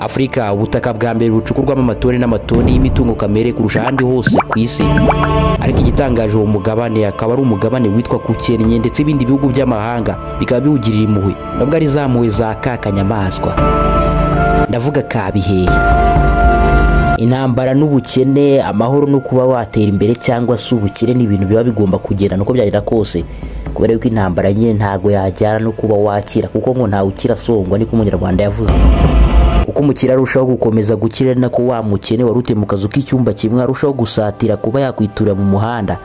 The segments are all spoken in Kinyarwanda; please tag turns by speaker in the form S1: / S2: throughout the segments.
S1: Afurika, ubutaka bwa mbere bucukurwamo amatoni n'amatoni y'imitungo kamere kurusha ahandi hose ku isi. Ariko igitangaje, uwo mugabane akaba ari umugabane witwa kukennye, ndetse ibindi bihugu by'amahanga bikaba biwugirira impuhwe, nubwo ari za mpuhwe za ka kanyamaswa, ndavuga kabihehe. Intambara n'ubukene, amahoro no kuba watera imbere cyangwa se ubukire ni ibintu biba bigomba kugendana uko byagenda kose, kubera yuko intambara nyine ntago yajyana no kuba wakira, kuko ngo ntawe ukira asongwa, niko umunyarwanda yavuze. Uko umukire arushaho gukomeza gukira, ni nako wa mukene wari utuye mu kazu k'icyumba kimwe arushaho gusatira kuba yakwitura mu muhanda,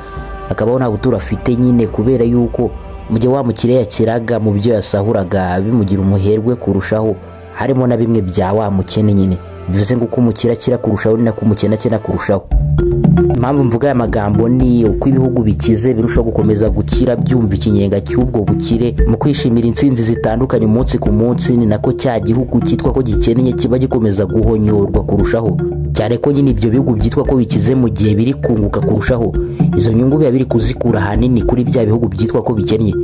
S1: akabaho nta buturo afite nyine, kubera yuko mu gihe wa mukire yakiraga mu byo yasahuraga bimugira umuherwe kurushaho, harimo na bimwe bya wa mukene nyine. Bivuze ngo uko umukire akira kurushaho ni nako umukene akena kurushaho. Impamvu mvuga aya magambo ni uko ibihugu bikize birushaho gukomeza gukira byumva ikinyenga cy'ubwo bukire mu kwishimira intsinzi zitandukanye umunsi ku munsi, ni nako cya gihugu cyitwa ko gikennye kiba gikomeza guhonyorwa kurushaho, cyane ko nyine ibyo bihugu byitwa ko bikize mu gihe biri kunguka kurushaho, izo nyungu biba biri kuzikura ahanini kuri bya bihugu byitwa ko bikennye.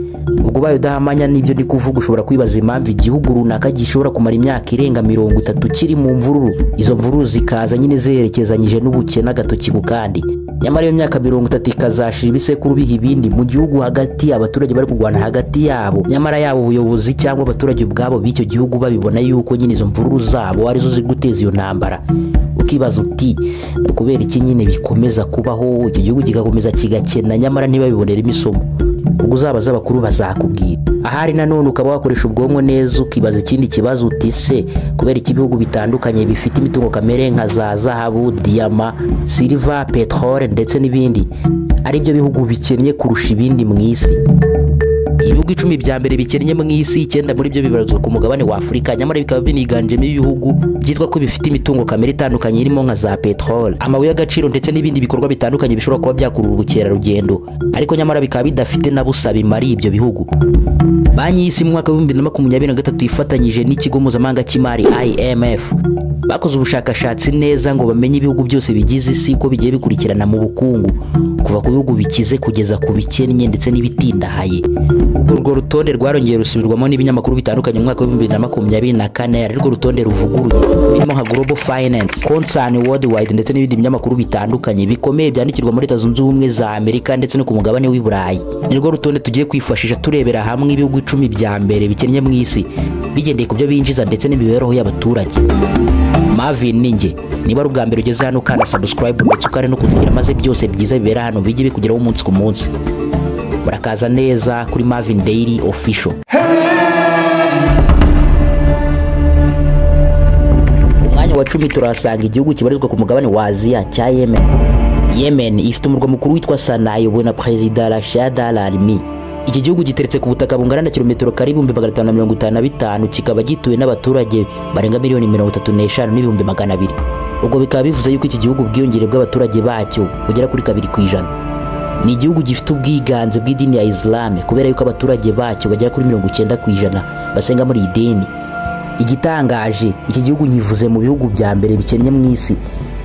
S1: Ubwo ubaye udahamanya n'ibyo ndi kuvuga, ushobora kwibaza impamvu igihugu runaka gishobora kumara imyaka irenga 30 kiri mu mvururu, izo mvururu zikaza nyine zerekezanyije n'ubukene agatoki ku kandi, nyamara iyo myaka 30 ikazashira ibisekuru biha ibindi mu gihugu hagati, abaturage bari kurwana hagati yabo, nyamara yaba ubuyobozi cyangwa abaturage ubwabo b'icyo gihugu babibona yuko nyine izo mvururu zabo arizo ziri guteza iyo ntambara. Ukibaza uti kubera iki nyine bikomeza kubaho, icyo gihugu kigakomeza kigakena nyamara ntibabiboneremo isomo? Ubwo uzabaza abakuru bazakubwira. Ahari nanone ukaba wakoresha ubwonko neza ukibaza ikindi kibazo uti se kubera iki ibihugu bitandukanye bifite imitungo kamere nka za zahabu, diyama, silver, peteroli ndetse n'ibindi ari byo bihugu bikennye kurusha ibindi mu isi? Ibihugu 10 bya mbere bikennye mu isi, 9 muri byo bibarizwa ku mugabane wa Afurika, nyamara bikaba biniganjemo ibihugu byitwa ko bifite imitungo kamere itandukanye irimo nka za peteroli, amabuye y'agaciro ndetse n'ibindi bikorwa bitandukanye bishobora kuba byakurura ubukerarugendo, ariko nyamara bikaba bidafite na busa bimariye ibyo bihugu. Banki y'Isi mu mwaka wa 2023 ifatanyije n'ikigo mpuzamahanga cy'imari IMF bakoze ubushakashatsi neza ngo bamenye ibihugu byose bigize isi uko bigiye bikurikirana mu bukungu, kuva ku bihugu bikize kugeza ku bikennye ndetse n'ibitindahaye. Urwo rutonde rwarongeye rusubirwamo n'ibinyamakuru bitandukanye mu mwaka wa 2024, arirwo rutonde ruvuguruye, birimo nka Global Finance, Concern Worldwide ndetse n'ibindi binyamakuru bitandukanye bikomeye byandikirwa muri Leta Zunze Ubumwe za Amerika ndetse no ku mugabane w'i Burayi. Nirwo rutonde tugiye kwifashisha turebera hamwe ibihugu 10 bya mbere bikennye mu isi bigendeye ku byo binjiza ndetse n'imibereho y'abaturage. Marvin ninjye, niba ari ubwa mbere ugeze hano ukanda subscribe ndetse ukare no kutugira, maze byose byiza bibera hano bijye bikugeraho umunsi ku munsi. Murakaza neza kuri Marvin Daily Official. Umwanya wa 10 turasanga igihugu kibarizwa ku mugabane wa Aziya cya Yemen. Yemen ifite umurwa mukuru witwa Sanaa, iyobowe na Perezida Rashad Al-Alimi. Iki gihugu giteretse ku butaka bungana na kilometero kare 555,000, kikaba gituwe n'abaturage barenga miliyoni 35,200. Ubwo bikaba bivuze yuko iki gihugu ubwiyongere bw'abaturage bacyo bugera kuri 2%. Ni igihugu gifite ubwiganze bw'idini ya Islam, kubera yuko abaturage bacyo bagera kuri 90% basenga muri iyi dini. Igitangaje, iki gihugu nyivuze mu bihugu bya mbere bikennye mu isi,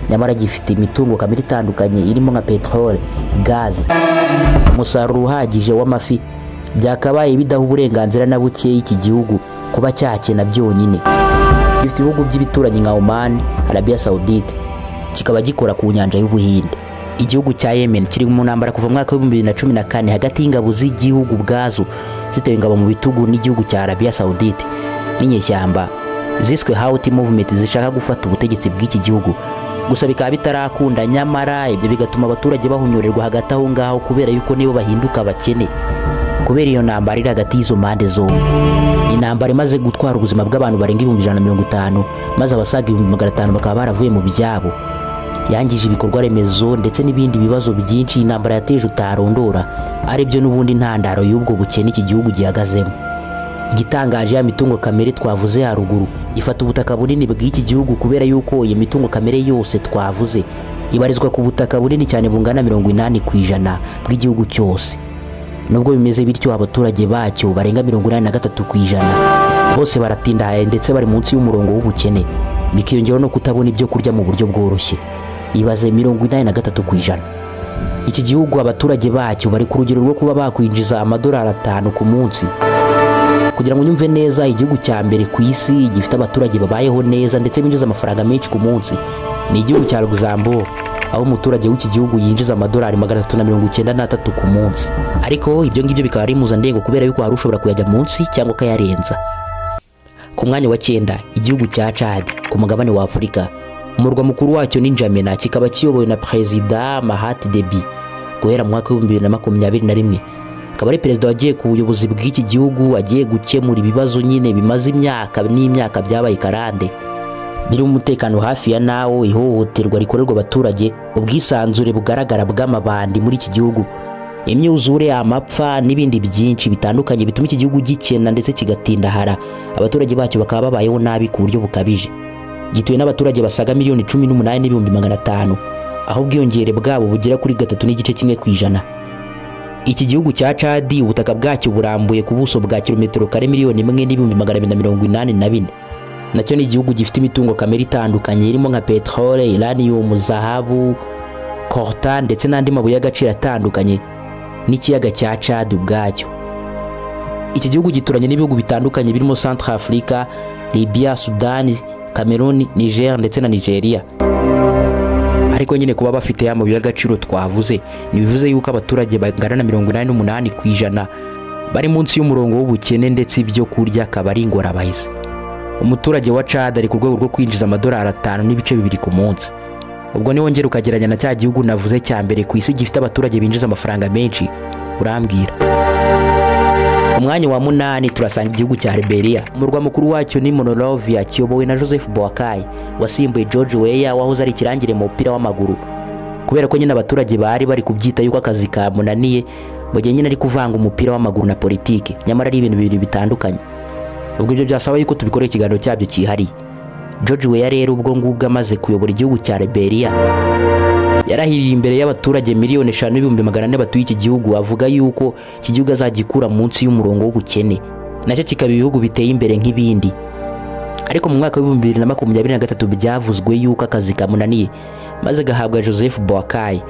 S1: nyamara gifite imitungo kamere itandukanye irimo nka peteroli, gaz, umusaruro uhagije w'amafi, byakabaye bidaha uburenganzira na buke iki gihugu kuba cyakena byonyine. Gifite ibihugu by'ibituranyi nka Oman, Arabia Saudite, kikaba gikora ku nyanja y'Ubuhinde. Igihugu cya Yemen kiri mu ntambara kuva mu mwaka wa 2014 hagati y'ingabo z'igihugu ubwazo zitewe ingabo mu bitugu n'igihugu cya Arabia Saudite n'inyeshyamba ziswe Houthi Movement zishaka gufata ubutegetsi bw'iki gihugu, gusa bikaba bitarakunda. Nyamara ibyo bigatuma abaturage bahunyorerwa hagati aho ngaho, kubera yuko nibo bahinduka abakene kubera iyo ntambara iri hagati y'izo mpande zombi. Intambara imaze gutwara ubuzima bw'abantu barenga 150,000, maze abasaga 500,000 bakaba baravuye mu byabo. Yangije ibikorwa remezo ndetse n'ibindi bibazo byinshi intambara yateje utarondora, aribyo n'ubundi ntandaro y'ubwo bukene iki gihugu gihagazemo. Igitangaje, ya mitungo kamere twavuze haruguru ifata ubutaka bunini bw'iki gihugu, kubera yuko iyi mitungo kamere yose twavuze ibarizwa ku butaka bunini cyane bungana 80% bw'igihugu cyose. Nubwo bimeze bityo, abaturage bacyo barenga 83% bose baratindahaye ndetse bari munsi y'umurongo w'ubukene, bikiyongeraho no kutabona ibyo kurya mu buryo bworoshye. Ibaze 83%. Iki gihugu abaturage bacyo bari ku rugero rwo kuba bakwinjiza amadolari 5 ku munsi. Kugira ngo unyumve neza, igihugu cya mbere ku isi gifite abaturage babayeho neza ndetse binjiza amafaranga menshi ku munsi ni igihugu cya Luxembourg, aho umuturage w'iki gihugu yinjiza amadolari 393 ku munsi. Ariko ibyo ngibyo bikaba ari impuzandengo kubera yuko hari ushobora kuyajya munsi cyangwa akayarenza. Ku mwanya wa 9, igihugu cya Chad ku mugabane wa Afurika. Umurwa mukuru wacyo ni N'Djamena, kikaba kiyobowe na Perezida Mahat Deby guhera mu mwaka w'ibihumbi 2021. Akaba ari perezida wagiye ku buyobozi bw'iki gihugu agiye gukemura ibibazo nyine bimaze imyaka n'imyaka byabaye karande, birimo umutekano hafi ya nawo, ihohoterwa rikorerwa abaturage, ubwisanzure bugaragara bw'amabandi muri iki gihugu, imyuzure, amapfa n'ibindi byinshi bitandukanye bituma iki gihugu gikena ndetse kigatindahara, abaturage bacyo bakaba babayeho nabi ku buryo bukabije. Gituwe n'abaturage basaga 18,500,000, aho ubwiyongere bwabo bugera kuri 3.1%. Iki gihugu cya Chad ubutaka bwacyo burambuye ku buso bwa kilometero kare 1,284,000. Nacyo ni igihugu gifite imitungo kamere itandukanye irimo nka peterole, uranium, zahabu, coltan ndetse n'andi mabuye y'agaciro atandukanye n'ikiyaga cya Chad ubwacyo. Iki gihugu gituranye n'ibihugu bitandukanye birimo Centrafrica, Libya, Sudan, Cameroon, Niger ndetse na Nigeria. Ariko nyine kuba bafite ya mabuye y'agaciro twavuze ntibivuze yuko abaturage bangana na 88% bari munsi y'umurongo w'ubukene ndetse ibyo kurya akaba ari ingorabahizi. Umuturage wa Chad ari ku rwego rwo kwinjiza amadolari 5.2 ku munsi. Ubwo niwongera ukagereranya na cya gihugu navuze cya mbere ku isi gifite abaturage binjiza amafaranga menshi, urambwira. Ku mwanya wa 8 turasanga igihugu cya Liberia. Umurwa mukuru wacyo ni Monrovia, kiyobowe na Joseph Boakai wasimbuye George Weah wahoze ari ikirangire mu mupira w'amaguru. Kubera ko nyine abaturage bari bari kubyita yuko akazi kamunaniye mu gihe nyine ari kuvanga umupira w'amaguru na politiki, nyamara ari ibintu bibiri bitandukanye. Ubwo ibyo byasaba yuko tubikora ikiganiro cyabyo cyihariye. George Weah rero ubwo ngubwo amaze kuyobora igihugu cya Liberia, yarahiriye imbere y'abaturage 5,400,000 batuye iki gihugu, avuga yuko iki gihugu azagikura munsi y'umurongo w'ubukene, nacyo kikaba ibihugu biteye imbere nk'ibindi. Ariko mu mwaka w'ibihumbi 2023 byavuzwe yuko akazi kamunaniye maze gahabwa Joseph Boakai,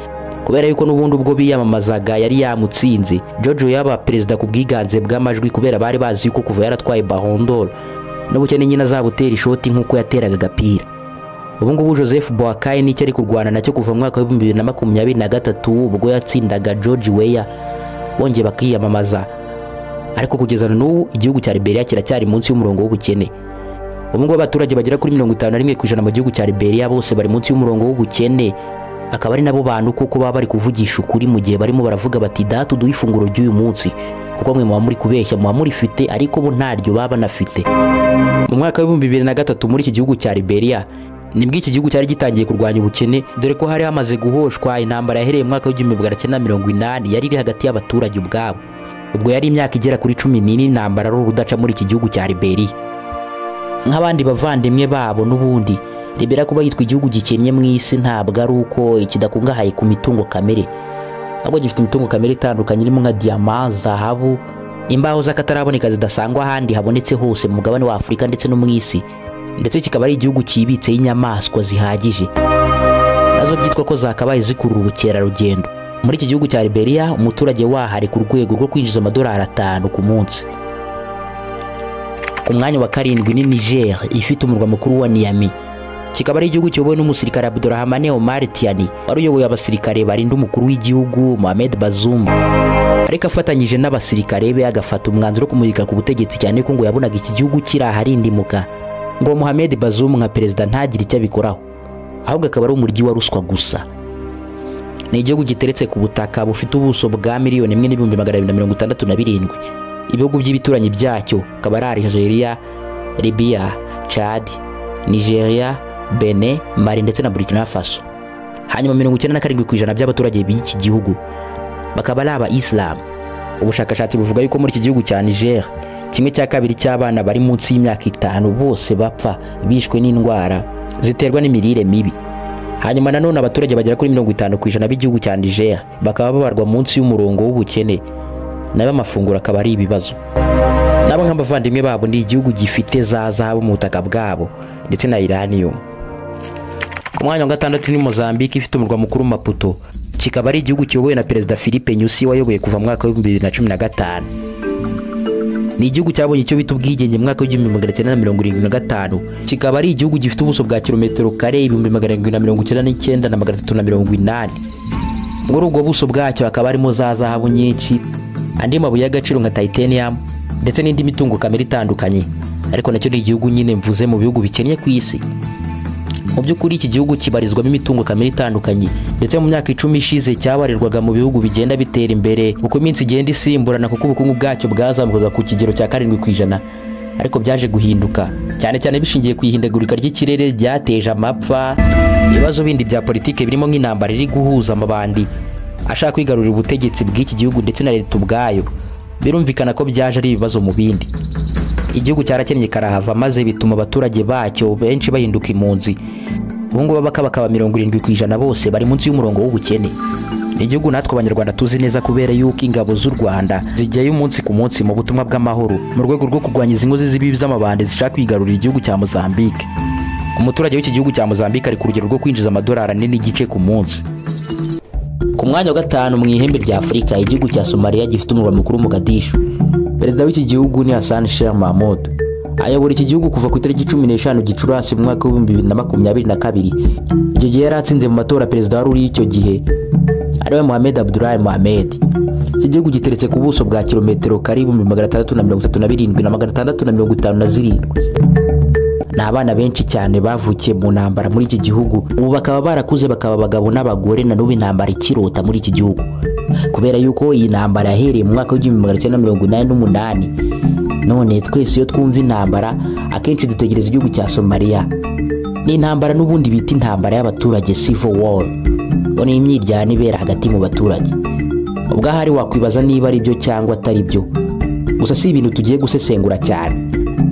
S1: kubera yuko n'ubundi ubwo biyamamazaga yari yamutsinze. George Weah yaba perezida ku bwiganze bw'amajwi kubera bari bazi yuko kuva yaratwaye Ballon d'Or n'ubukene nyine azabutera ishoti nk'uko yateraga agapira. Ubu ngubu Joseph Boakai nicyo ari kurwana nacyo kuva mu mwaka w'ibihumbi 2023 ubwo yatsindaga George Weah, bongeye bakiyamamaza. Ariko kugeza n'ubu igihugu cya Liberia kiracyari munsi y'umurongo w'ubukene. Ubu ngubu abaturage bagera kuri 51% mu gihugu cya Liberia bose bari munsi y'umurongo w'ubukene, akaba ari nabo bantu kuko baba bari kuvugisha ukuri mu gihe barimo baravuga bati data uduhe ifunguro ry'uyu munsi, kuko mwe muba muri kubeshya, muba murifite ariko bo ntaryo baba banafite. Mu mwaka w'ibihumbi 2003 muri iki gihugu cya Liberia nibwo iki gihugu cyari gitangiye kurwanya ubukene, dore ko hari hamaze guhoshwa intambara yahereye mu mwaka w'igihumbi 1980 yari iri hagati y'abaturage ubwabo. Ubwo yari imyaka igera kuri 14 intambara ari urudaca muri iki gihugu cya Liberia. Nk'abandi bavandimwe babo n'ubundi, Liberia kuba yitwa igihugu gikennye mu isi ntabwo ari uko kidakungahaye ku mitungo kamere, ahubwo gifite imitungo kamere itandukanye irimo nka diyama, zahabu, imbaho z'akataraboneka zidasangwa ahandi habonetse hose mu mugabane wa Afurika ndetse no mu isi, ndetse kikaba ari igihugu kibitseho inyamaswa zihagije nazo byitwa ko zakabaye zikurura ubukerarugendo. Muri iki gihugu cya Liberia umuturage waho ari ku rwego rwo kwinjiza amadolari 5 ku munsi. Ku mwanya wa 7 ni Niger ifite umurwa mukuru wa Niamey, kikaba ari igihugu kiyobowe n'umusirikare Abdurrahmane Omar Tiani wari uyoboye abasirikare barinda umukuru w'igihugu Mohamed Bazoum, ariko afatanyije n'abasirikare be agafata umwanzuro wo kumurika ku butegetsi, cyane ko ngo yabonaga iki gihugu kiri aharindimuka ngo Mohamed Bazoum nka perezida ntagire icyo abikoraho, ahubwo akaba ari umuryi wa ruswa gusa. Ni igihugu giteretse ku butaka bufite ubuso bwa 1,267,000. Ibihugu by'ibituranyi byacyo akaba ari Algeria, Libya, Chad, Nigeria, Benin, Mali ndetse na Burkina Faso. Hanyuma 97% by'abaturage b'iki gihugu bakaba ari aba Islam. Ubushakashatsi buvuga yuko muri iki gihugu cya Niger 1/2 cy'abana bari munsi y'imyaka 5 bose bapfa bishwe n'indwara ziterwa n'imirire mibi. Hanyuma nanone abaturage bagera kuri 50% b'igihugu cya Niger bakaba babarwa munsi y'umurongo w'ubukene, nabo amafunguro akaba ari ibibazo. Nabo nk'abavandimwe babo ni igihugu gifite za zahabu mu butaka bwabo ndetse na uranium. Ku mwanya wa 6 ni Mozambique ifite umurwa mukuru Maputo, kikaba ari igihugu kiyobowe na Perezida Filipe Nyusi wayoboye kuva mu mwaka w'ibihumbi 2015. Ni igihugu cyabonye icyo bita ubwigenge mu mwaka w'1975, kikaba ari igihugu gifite ubuso bwa kilometero kare 799,380. Muri ubwo buso bwacyo hakaba harimo za zahabu nyinshi, andi mabuye y'agaciro nka titanium ndetse n'indi mitungo kamere itandukanye. Ariko nacyo ni igihugu nyine mvuze mu bihugu bikennye ku isi. Mu by'ukuri iki gihugu kibarizwamo imitungo kamere itandukanye, ndetse mu myaka 10 ishize cyabarirwaga mu bihugu bigenda bitera imbere uko iminsi igenda isimburana, kuko ubukungu bwacyo bwazamukaga ku kigero cya 7%. Ariko byaje guhinduka cyane cyane bishingiye ku ihindagurika ry'ikirere ryateje amapfa, ibibazo bindi bya politike birimo nk'intambara iri guhuza amabandi ashaka kwigarurira ubutegetsi bw'iki gihugu ndetse na leta ubwayo. Birumvikana ko byaje ari ibibazo mu bindi. Igihugu cyarakennye karahava, maze bituma abaturage bacyo benshi bahinduka impunzi. Ubu ngubu bakaba 70% bose bari munsi y'umurongo w'ubukene. Igihugu natwe abanyarwanda tuzi neza kubera yuko ingabo z'u Rwanda zijyayo umunsi ku munsi mu butumwa bw'amahoro mu rwego rwo kurwanya izi nkozi z'ibibi z'amabandi zishaka kwigarurira igihugu cya Mozambique. Umuturage w'iki gihugu cya Mozambique ari ku rugero rwo kwinjiza amadolari 4.5 ku munsi. Ku mwanya wa 5 mu ihembe rya Afurika, igihugu cya Somalia gifite umurwa mukuru Mogadishu. Perezida w'iki gihugu ni Hassan Sheikh Mahmoud. Ayobora iki gihugu kuva ku itariki 15 Gicurasi mu mwaka wa 2022. Icyo gihe yaratsinze mu matora perezida wari uri icyo gihe ariwe Mohamed Abdullahi Mohamed. Iki gihugu giteretse ku buso bwa kilometero kare 637,657. Ni abana benshi cyane bavukiye mu ntambara muri iki gihugu, ubu bakaba barakuze bakaba abagabo n'abagore, na n'ubu intambara ikirota muri iki gihugu. Kubera yuko iyi ntambara yahereye mu mwaka w'1988, none twese iyo twumva intambara akenshi dutegereza igihugu cya Somalia. Ni intambara n'ubundi bita intambara y'abaturage, civil war. Ngo ni imyiryane ibera hagati mu baturage. Ubwo ahari wakwibaza niba ari byo cyangwa atari byo. Gusa si ibintu tugiye gusesengura cyane.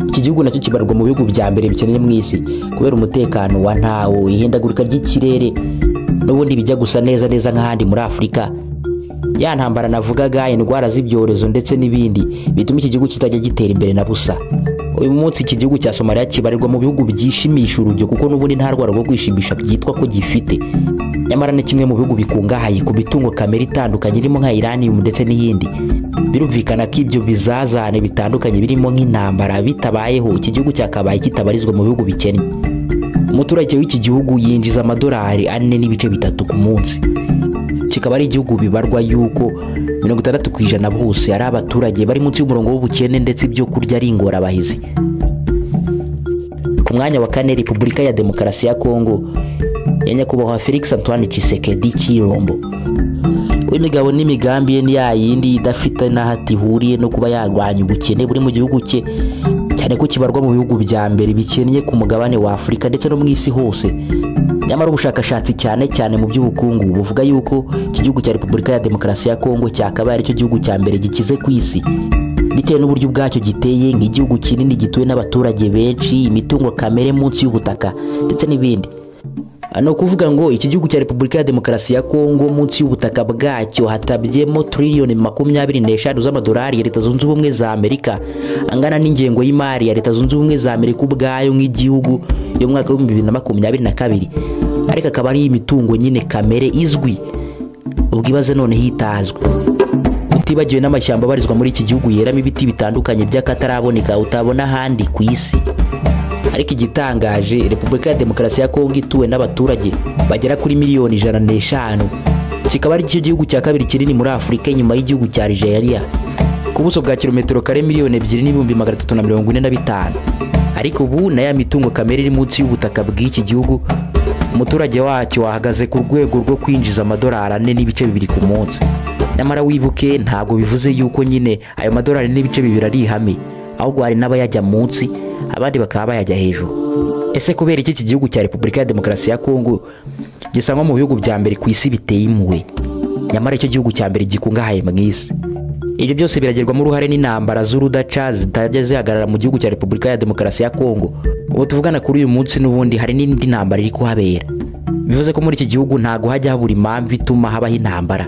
S1: Iki gihugu nacyo kibarwa mu bihugu bya mbere bikennye mu isi kubera umutekano wa ntawo, ihindagurika ry'ikirere n'ubundi bijya gusa neza neza nk'ahandi muri Afurika. Ya ntambara navugaga, indwara z'ibyorezo ndetse n'ibindi bituma iki gihugu kitajya gitera imbere na busa. Uyu munsi iki gihugu cya Somalia kibarirwa mu bihugu byishimisha urujyo, kuko n'ubundi nta rwara rwo kwishimisha byitwa ko gifite. Nyamara ni kimwe mu bihugu bikungahaye ku mitungo kamere itandukanye irimo nka uranium ndetse n'iyindi. Birumvikana ko ibyo bizazane bitandukanye birimo nk'intambara bitabayeho iki gihugu cyakabaye kitabarizwa mu bihugu bikennye. Umuturage w'iki gihugu yinjiza amadolari 4.3 ku munsi. Kikaba ari igihugu bibarwa yuko 60% bose ari abaturage bari munsi y'umurongo w'ubukene, ndetse ibyo kurya ari ingorabahizi. Ku mwanya wa 4, Repubulika ya Demokarasi ya Kongo ya Nyakubahwa Felix Antoine Tshisekedi Tshilombo. W'imigabo n'imigambi ye ni yayindi idafite n'ahati ihuriye no kuba yarwanya ubukene buri mu gihugu cye, cyane ko kibarwa mu bihugu bya mbere bikennye ku mugabane wa Afurika ndetse no mu isi hose. Nyamara ubushakashatsi cyane cyane mu by'ubukungu buvuga yuko iki gihugu cya Repubulika ya Demokarasi ya Kongo cyakabaye aricyo gihugu cya mbere gikize ku isi, bitewe n'uburyo ubwacyo giteye nk'igihugu kinini gituwe n'abaturage benshi, imitungo kamere munsi y'ubutaka ndetse n'ibindi. No kuvuga ngo iki gihugu cya Repubulika ya Demokarasi ya Kongo munsi y'ubutaka bwacyo hatabyemo triliyoni 25 z'amadolari ya Leta Zunze Ubumwe za Amerika, angana n'ingengo y'imari ya Leta Zunze Ubumwe za Amerika ubwayo nk'igihugu yo mu mwaka wa 2022. Ariko akaba ari imitungo nyine kamere izwi, ubwo ibaze none hitazwe. Utibagiwe n'amashyamba abarizwa muri iki gihugu yeramo ibiti bitandukanye by'akataraboneka utabona ahandi ku isi. Ariko igitangaje, Repubulika ya Demokarasi ya Kongo ituwe n'abaturage bagera kuri miliyoni 105, kikaba ari cyo gihugu cya kabiri kinini muri Afurika nyuma y'igihugu cya Algeria, ku buso bwa kilometero kare 2,345,000. Ariko ubu na ya mitungo kamere iri munsi y'ubutaka bw'iki gihugu, umuturage wacyo ahagaze ku rwego rwo kwinjiza amadolari 4.2 ku munsi. Nyamara wibuke ntabwo bivuze yuko nyine ayo madolari 4.2 ari ihame, ahubwo hari n'abayajya munsi abandi bakaba bayajya hejuru. Ese kubera iki gihugu cya Repubulika ya Demokarasi ya Kongo gisangwa mu bihugu bya mbere ku isi biteye impuhwe, nyamara icyo gihugu cya mbere gikungahaye mu isi? Ibyo byose biragerwamo uruhare n'intambara z'urudaca zitajya zihagarara mu gihugu cya Repubulika ya Demokarasi ya Kongo. Ubu tuvugana kuri uyu munsi n'ubundi hari n'indi ntambara iri kuhabera. Bivuze ko muri iki gihugu ntago hajya habura impamvu ituma habaho intambara.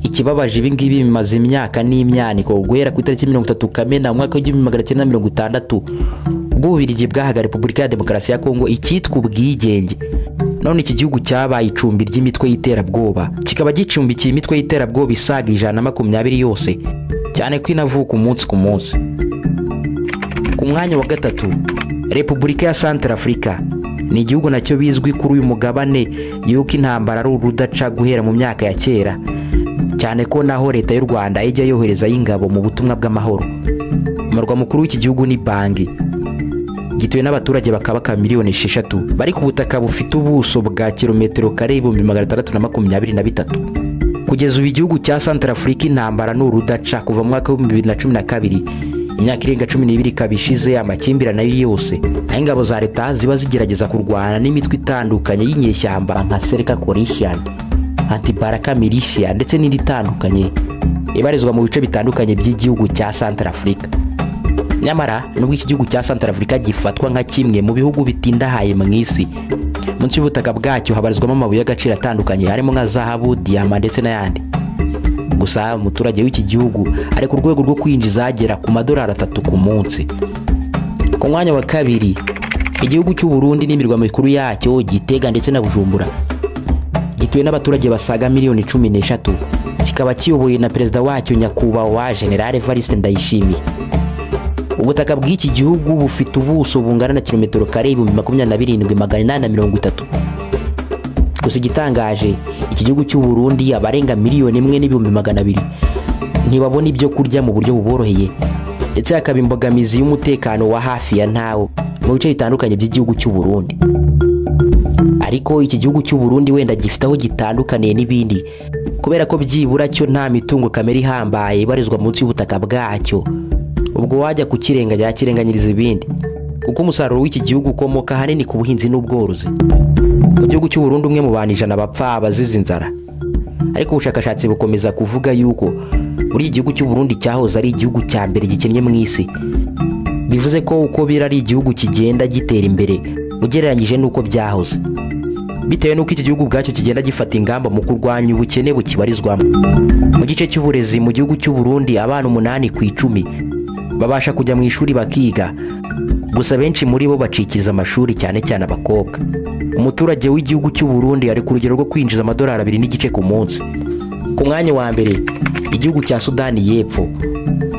S1: Ikibabaje ibi ngibi bimaze imyaka n'imyaniko, guhera ku itariki 30 Kamena umwaka w'1960 ubwo Ububiligi bwahaga Repubulika ya Demokarasi ya Kongo icyitwa ubwigenge. None iki gihugu cyabaye icumbi ry'imitwe y'iterabwoba, kikaba gicumbikiye imitwe y'iterabwoba isaga 120 yose, cyane ko inavuka umunsi ku munsi. Ku mwanya wa gatatu, Repubulika ya Centrafrica ni igihugu nacyo bizwi kuri uyu mugabane yuko intambara ari urudaca guhera mu myaka ya kera, cyane ko naho leta y'u Rwanda ijya yoherezayo ingabo mu butumwa bw'amahoro. Umurwa mukuru w'iki gihugu ni Bangui, gituwe n'abaturage bakabaka miliyoni 6 bari ku butaka bufite ubuso bwa kilometero kare 623. Kugeza ubu igihugu cya Centrafrica intambara ni urudaca kuva mu mwaka wa 2012, imyaka irenga 12 ikaba ishize amakimbirane ayo yose, aho ingabo za leta ziba zigerageza kurwana n'imitwe itandukanye y'inyeshyamba nka Seleka Coalition, Anti-Balaka Militia ndetse n'indi itandukanye ibarizwa mu bice bitandukanye by'igihugu cya Centrafrica. Nyamara nubwo iki gihugu cya Centrafrica gifatwa nka kimwe mu bihugu bitindahaye mu isi, munsi y'ubutaka bwacyo habarizwamo amabuye y'agaciro atandukanye harimo nka zahabu, diyama ndetse n'ayandi. Gusa umuturage w'iki gihugu ari ku rwego rwo kwinjiza agera ku madolari 3 ku munsi. Ku mwanya wa kabiri, igihugu cy'u Burundi n'imirwa mikuru yacyo Gitega ndetse na Bujumbura gituwe n'abaturage basaga miliyoni 13, kikaba kiyobowe na perezida wacyo nyakubahwa General Evariste Ndayishimiye. Ubutaka bw'iki gihugu bufite ubuso bungana na kilometero kare 27,830. Gusa igitangaje, iki gihugu cy'u Burundi abarenga miliyoni 1,200,000 ntibabona ibyo kurya mu buryo buboroheye, ndetse hakaba imbogamizi y'umutekano wa hafi ya ntawo mu bice bitandukanye by'igihugu cy'u Burundi. Ariko iki gihugu cy'u Burundi wenda gifite aho gitandukaniye n'ibindi, kubera ko byibura cyo nta mitungo kamere ihambaye ibarizwa munsi y'ubutaka bwacyo. Ubwo wajya kukirenganya yakirenganyiriza ibindi, kuko umusaruro w'iki gihugu ukomoka ahanini ku buhinzi n'ubworozi. Mu gihugu cy'u Burundi umwe mu bantu 100 bapfa abazize inzara. Ariko ubushakashatsi bukomeza kuvuga yuko muri iki gihugu cy'u Burundi cyahoze ari igihugu cya mbere gikennye mu isi, bivuze ko uko biri ari igihugu kigenda gitera imbere ugereranyije n'uko byahoze, bitewe n'uko iki gihugu ubwacyo kigenda gifata ingamba mu kurwanya ubukene bukibarizwamo. Mu gice cy'uburezi mu gihugu cy'u Burundi abana 8 ku 10 babasha kujya mu ishuri bakiga, gusa benshi muri bo bacikiriza amashuri cyane cyane abakobwa. Umuturage w'igihugu cy'u Burundi ari ku rugero rwo kwinjiza amadolari 2.5 ku munsi. Ku mwanya wa mbere, igihugu cya Sudani y'Epfo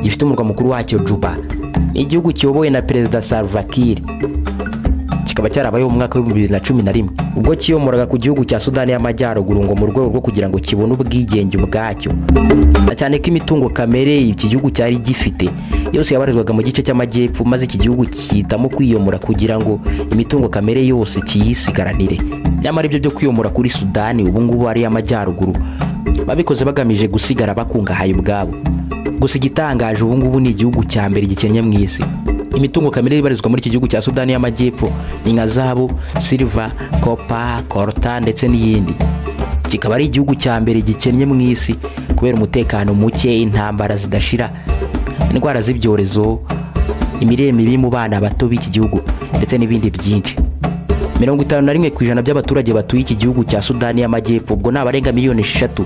S1: gifite umurwa mukuru wacyo Juba, ni igihugu kiyobowe na Perezida Salva Kiir, kikaba cyarabayeho mu mwaka wa 2011 ubwo kiyomoraga ku gihugu cya Sudani y'Amajyaruguru ngo mu rwego rwo kugira ngo kibone ubwigenge ubwacyo, na cyane ko imitungo kamere iki gihugu cyari gifite yose yabarizwaga mu gice cy'amajyepfo, maze iki gihugu cyitamo kwiyomora kugira ngo imitungo kamere yose kiyisigaranire. Nyamara ibyo byo kwiyomora kuri Sudani ubu ngubu ari y'Amajyaruguru babikoze bagamije gusigara bakungahaye ubwabo. Gusa igitangaje ubu ngubu ni igihugu cya mbere gikennye mu isi. Imitungo kamere ibarizwa muri iki gihugu cya Sudani y'Amajyepfo ni nka zahabu, silver, copper, coltan ndetse n'iyindi. Kikaba ari igihugu cya mbere gikennye mu isi kubera umutekano muke, intambara zidashira, indwara z'ibyorezo, imirire mibi mu bana bato b'iki gihugu ndetse n'ibindi byinshi. 51% by'abaturage batuye iki gihugu cya Sudani y'Amajyepfo, ubwo ni abarenga miliyoni 6,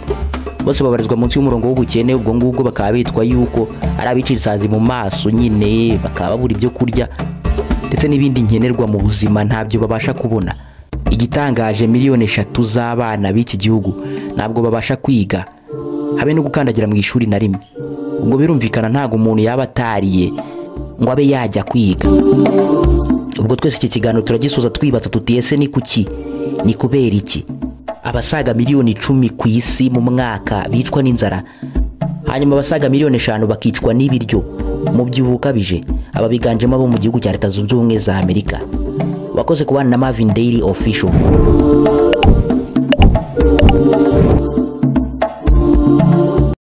S1: bose babarizwa munsi y'umurongo w'ubukene. Ubwo ngubwo bakaba bitwa yuko ari abicira isazi mu maso nyine, bakaba babura ibyo kurya ndetse n'ibindi nkenerwa mu buzima ntabyo babasha kubona. Igitangaje, miliyoni 3 z'abana b'iki gihugu ntabwo babasha kwiga habe no gukandagira mu ishuri na rimwe. Ubwo birumvikana ntago umuntu yaba atariye ngo abe yajya kwiga. Ubwo twese iki kiganiro turagisoza twibaza tuti ese ni kuki, ni kubera iki abasaga miliyoni 10 ku isi mu mwaka bicwa n'inzara, hanyuma abasaga miliyoni 5 bakicwa n'ibiryo mu byibuho ukabije, aba biganjemo abo mu gihugu cya Leta Zunze Ubumwe za Amerika. Wakoze kubana na Marvin Daily Official.